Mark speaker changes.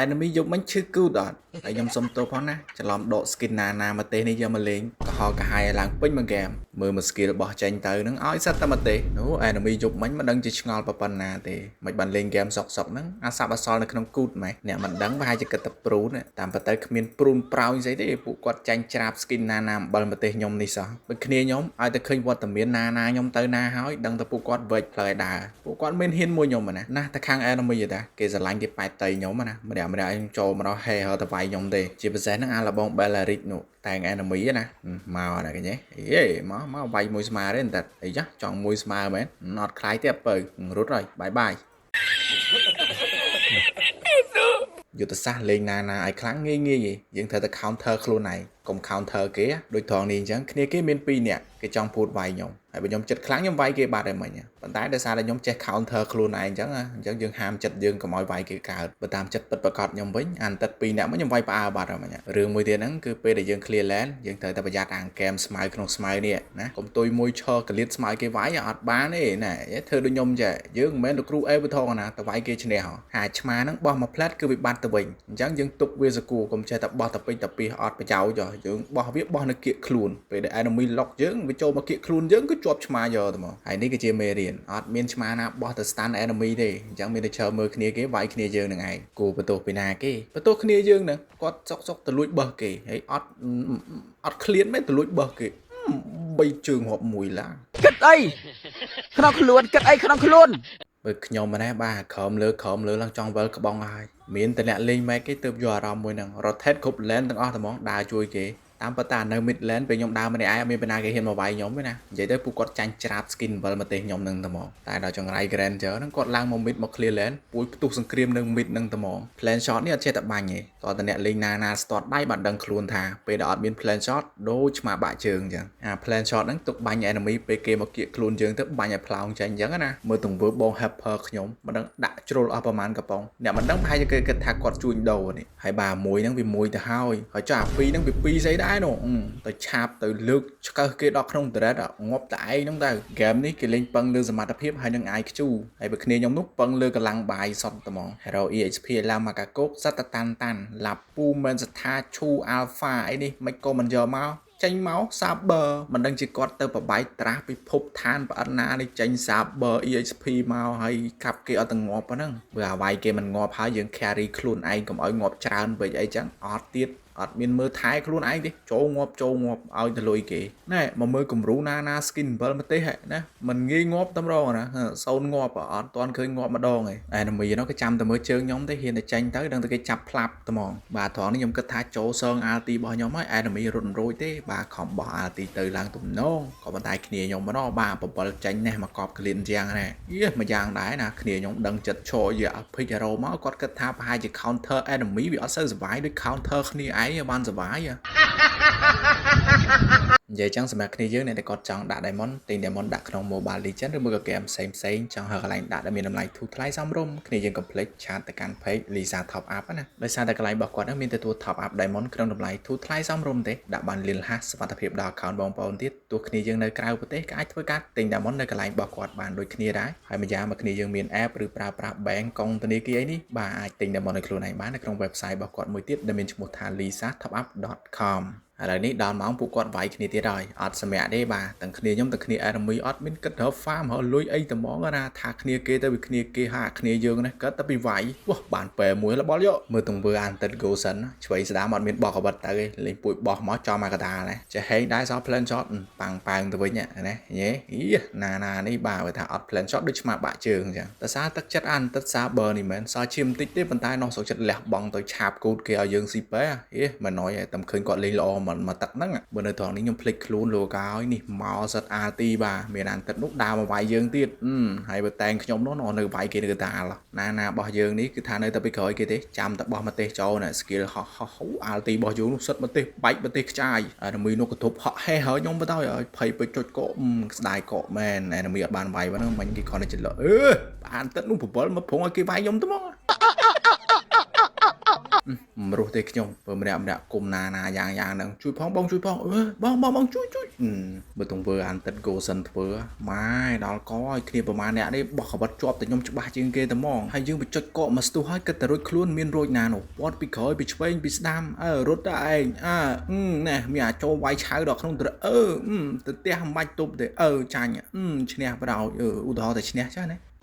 Speaker 1: Enemy យប់មិញឈឺគូតអត់ហើយខ្ញុំសុំទោសផងណាច្រឡំដក skin ណាណាមកទេសនេះយកមកលេងកុហកកាហាយឲ្យឡើងពេញមួយហ្គេមមើលមក skill របស់ចេញទៅនឹងឲ្យសិតតែមកទេសនោះ enemy យប់មិញមិនដឹងជាឆ្ងល់ប៉ុណ្ណាទេមិនបានលេងហ្គេមសុកសុកហ្នឹងអាសាប់អសល់នៅក្នុងគូតម៉េះអ្នកមិនដឹងប្រហែលជាគិតតែព្រូនតាមពិតទៅគ្មានព្រូនប្រោញស្អីទេពួកគាត់ចាញ់ច្រាប skin ណាណាអំបិលមកទេសខ្ញុំនេះសោះបើគ្នាខ្ញុំឲ្យតែឃើញវត្តមានណាណាខ្ញុំទៅណាហើយដឹងតែពួកគាត់វេចផ្លូវឲ្យដើរពួកគាត់មានហ៊ានមួយខ្ញុំណាណាតែខាង enemy ទេតាគេស្រឡាញ់គេប៉ែតតៃខ្ញុំណាម្នាក់ម្នាក់ខ្ញុំចូលមកដល់ហេហទៅវាយខ្ញុំទេជាពិសេសហ្នឹងអាលបង Bellaric នោះតែង enemy ណាមកណាកញ៉េអេមកមកវាយមួយស្មើទេតែអីចាចង់មួយស្មើមែនអត់ខ្លាយទេអពៅរត់ហើយបាយបាយយុទ្ធសាស្ត្រលេងណាណាឲ្យខ្លាំងងាយងាយយើងត្រូវតែ counter ខ្លួនឯងកុំ counter គេដូចត្រង់នេះអញ្ចឹងគ្នាគេមាន2នាក់គេចង់ពូតវាយខ្ញុំហើយបើខ្ញុំចិត្តខ្លាំងខ្ញុំវាយគេបាត់ហើយមិញប៉ុន្តែដោយសារតែខ្ញុំចេះ counter ខ្លួនឯងអញ្ចឹងអញ្ចឹងយើងហាមចិត្តយើងកុំឲ្យវាយគេកើតបើតាមចិត្តពិតប្រាកដខ្ញុំវិញអានទឹក2នាក់មកខ្ញុំវាយផ្អើបាត់ហើយមិញរឿងមួយទៀតហ្នឹងគឺពេលដែលយើង clear lane យើងត្រូវតែប្រយ័ត្នអាងកែមស្មៅក្នុងស្មៅនេះណាកុំទុយមួយឈរកលៀតស្មៅគេវាយអត់បានទេណាធ្វើដូចខ្ញុំចេះយើងមិនមែនលោកគ្រូអេវថងណាទៅវាយគេឈ្នះហាឆ្មាហ្នឹងបោះមួយផ្លែតគឺវាបាត់ទៅវិញអញ្ចឹងយើងទុកវាសគួរកុំចេះតែបោះតែពេញតែពីអត់ប្រយោជន៍យើងបោះវាបោះនៅគៀកខ្លួនពេលដែល enemy lock យើងវាចូលមកគៀកខ្លួនយើងគឺជាប់ឆ្មាយកទៅមកហើយនេះគឺជាមេរៀនអត់មានឆ្មាណាបោះទៅ stun enemy ទេអញ្ចឹងមានតែឈើមើលគ្នាគេវាយគ្នាយើងនឹងឯងគូបន្ទោសពីណាគេបន្ទោសគ្នាយើងហ្នឹងគាត់សុកសុកទៅលួចបោះគេហើយអត់អត់ឃ្លានមែនទៅលួចបោះគេបីជើងរាប់មួយឡា
Speaker 2: គិតអីក្នុងខ្លួនគិតអីក្នុងខ្លួន
Speaker 1: បើខ្ញុំម្នេះបាទក្រោមលើក្រោមលើឡើងចង់វិលក្បងហើយមានតែអ្នកលេងម៉ែគេទៅយកអារម្មណ៍មួយហ្នឹង rotate គ្រប់ lane ទាំងអស់តែហ្មងដើរជួយគេតាមពិតតានៅ mid lane ពេលខ្ញុំដើរម្នាក់ឯងអត់មានបណ្ណាគេហ៊ានមកវាយខ្ញុំទេណានិយាយទៅពួកគាត់ចាញ់ច្រាប skin វិលមកទេសខ្ញុំនឹងតែហ្មងតែដល់ចង្រៃ Granger ហ្នឹងគាត់ឡើងមក mid មក clear lane ពួយផ្ទុះសង្គ្រាមនៅ mid ហ្នឹងតែហ្មង plan shot នេះអត់ចេះតែបាញ់ទេតោះតែអ្នកលេងណាណា start ដៃបានដឹងខ្លួនថាពេលដែលអត់មាន plan shot ដូចឆ្មាបាក់ជើងអញ្ចឹងអា plan shot ហ្នឹងទុកបាញ់ enemy ពេលគេមកគៀកខ្លួនយើងទៅបាញ់ឲ្យផ្លោងចេញអញ្ចឹងណាមើលទង្វើបង helper ខ្ញុំមិនដឹងដាក់ជ្រុលអស់ប្រហែលកំប៉ុងអ្នកមិនដឹងប្រហែលជាគេគិតថាគាត់ជួញដូរនេះហើយបាទមួយហ្នឹងវាមួយទៅហើយហើយចុះអាពីរហ្នឹងវាពីរស្អីដែរនោះទៅឆាបទៅលើកឆ្កឹះគេដល់ក្នុង turret ងាប់តែឯងហ្នឹងទៅហ្គេមនេះគេលេងពឹងលើសមត្ថភាពហើយនឹង IQ ហើយបើគ្នាខ្ញុំនោះពឹងលើកម្លាំងបាយសុទ្ធតែហ្មង Hero EXP ឡើងមកកាកោកសត្វតាតាន់តាន់ឡាប់ពូមែនសថាឈូ Alpha អីនេះមិនក៏មិនយកមកចេញមក Saber មិនដឹងជាគាត់ទៅបបែកត្រាស់ពិភពឋានប្អិនណានេះចេញ Saber EXP មកហើយកាប់គេអត់ទៅងាប់ប៉ុណ្ណឹងបើអាវាយគេមិនងាប់ហើយយើង carry ខ្លួនឯងកុំឲ្យងាប់ច្រើនពេកអីចឹងអត់ទៀតអត់មានមើលថែខ្លួនឯងទេចូលងាប់ចូលងាប់ឲ្យទៅលុយគេណែមកមើលគំរូណាណា skin 7ម្ទេសហ៎ណាមិនងាយងាប់តម្រងណាសូនងាប់អត់ទាន់ឃើញងាប់ម្ដងឯង enemy នោះគេចាំតែមើលជើងខ្ញុំទេហ៊ានតែចេញទៅដឹងតែគេចាប់ផ្លាប់ត្មងបាទត្រង់នេះខ្ញុំគិតថាចូលសង ulti របស់ខ្ញុំហើយ enemy រត់មិនរួចទេបាទខំបោះ ulti ទៅឡើងទំនងក៏ប៉ុន្តែគ្នាខ្ញុំម្ដងបាទ7ចេញនេះមកកប់ក្លៀនជាងណែយេមួយយ៉ាងដែរណាគ្នាខ្ញុំដឹងចិត្តឈរយក pick hero មកគាត់គិតថាប្រហែលជា counter enemy វាអត់សូវសុបាយដូច counter គ្នាឯងបានសុបាយនិយាយចឹងសម្រាប់គ្នាយើងអ្នកដែលគាត់ចង់ដាក់ Diamond ទិញ Diamond ដាក់ក្នុង Mobile Legends ឬមួយក៏ game ផ្សេងផ្សេងចង់ហើកន្លែងដាក់ដែលមានតម្លៃធូរថ្លៃសមរម្យគ្នាយើងកុំភ្លេច chat ទៅកាន់ page Lisa Top Up ណាដោយសារតែកន្លែងរបស់គាត់ហ្នឹងមានទទួល Top Up Diamond ក្នុងតម្លៃធូរថ្លៃសមរម្យទេដាក់បានលឿនរហ័សសុវត្ថិភាពដល់ account បងប្អូនទៀតទោះគ្នាយើងនៅក្រៅប្រទេសក៏អាចធ្វើការទិញ Diamond នៅកន្លែងរបស់គាត់បានដូចគ្នាដែរហើយម្យ៉ាងមកគ្នាយើងមាន app ឬប្រើប្រាស់ bank កុងធនាគារអីនេះបាទអាចទិញ Diamond ឲ្យខ្លួនឯងបាននៅក្នុង website របស់គាត់មួយទៀតដែលមានឈ្មោះថា lisatopup.com ឥឡូវនេះដល់ម៉ោងពួកគាត់វាយគ្នាទៀតហើយអត់សម្រាប់ទេបាទទាំងគ្នាខ្ញុំទាំងគ្នា enemy អត់មានគិតរក farm រកលុយអីតែហ្មងណាថាគ្នាគេទៅវាគ្នាគេហាគ្នាយើងណាគិតតែពីវាយវោះបានពែមួយរបល់យកមើលទង្វើអានតិត Gosen ឆ្វេងស្ដាមអត់មានបោះកបិតទៅទេលេងពួយបោះមកចំមកកដាលណាចេះហេងដែរសោះ plan shot ប៉ាំងប៉ើងទៅវិញណាញ៉េអីណាណានេះបាទបើថាអត់ plan shot ដូចឆ្មាបាក់ជើងអញ្ចឹងតែសារទឹកចិត្តអានតិត Saber នេះមែនសល់ឈាមបន្តិចទេប៉ុន្តែនោះសុខចិត្តលះបង់ទៅឆាបគូតគេឲ្យយើងស៊ីប៉ែអេមិនណយតែឃើញគាត់លេងល្អមិនមកទឹកហ្នឹងបើនៅត្រង់នេះខ្ញុំភ្លេចខ្លួនលោកហើយនេះមកសិត RT បាទមានអានទឹកនោះដើរមកវាយយើងទៀតហើយបើតែងខ្ញុំនោះនៅវាយគេនៅកណ្ដាលណាណារបស់យើងនេះគឺថានៅតែពីក្រោយគេទេចាំតែបោះមកទេសចូលណា skill ហោះហោះ RT របស់យើងនោះសិតម្ទេសបែកម្ទេសខ្ចាយ enemy នោះកទប់ហក់ហេះហើយខ្ញុំបន្តឲ្យភ័យទៅចុចកកស្ដាយកកមែន enemy អត់បានវាយហ្នឹងមិញគេគ្រាន់តែចន្លោះអឺអានទឹកនោះបបលមកព្រងឲ្យគេវាយខ្ញុំទៅហ្មង មិនរស់ទេខ្ញុំ បើម្នាក់ម្នាក់គុំណាណាយ៉ាងយ៉ាងហ្នឹង ជួយផងបង ជួយផង អឺបងបងបង ជួយជួយ បើទង្វើអានទឹកគោសិនធ្វើម៉ែដល់កឲ្យគ្នាប្រហែលអ្នកនេះបោះកបិតជាប់តែខ្ញុំច្បាស់ជាងគេតែហ្មង ហើយយើងបញ្ចុចកកមកស្ទុះ ហើយគិតតែរួចខ្លួន មានរួចណានោះ ពាត់ពីក្រោយ ពីឆ្វេង ពីស្ដាំ អើរត់តែឯង អើណែមានអាចចូលវាយឆៅដល់ក្នុង អឺទៅផ្ទះមិនបាច់ទប់ទេ អឺចាញ់ឈ្នះបដ អឺឧទាហរណ៍តែឈ្នះចាស់ណា។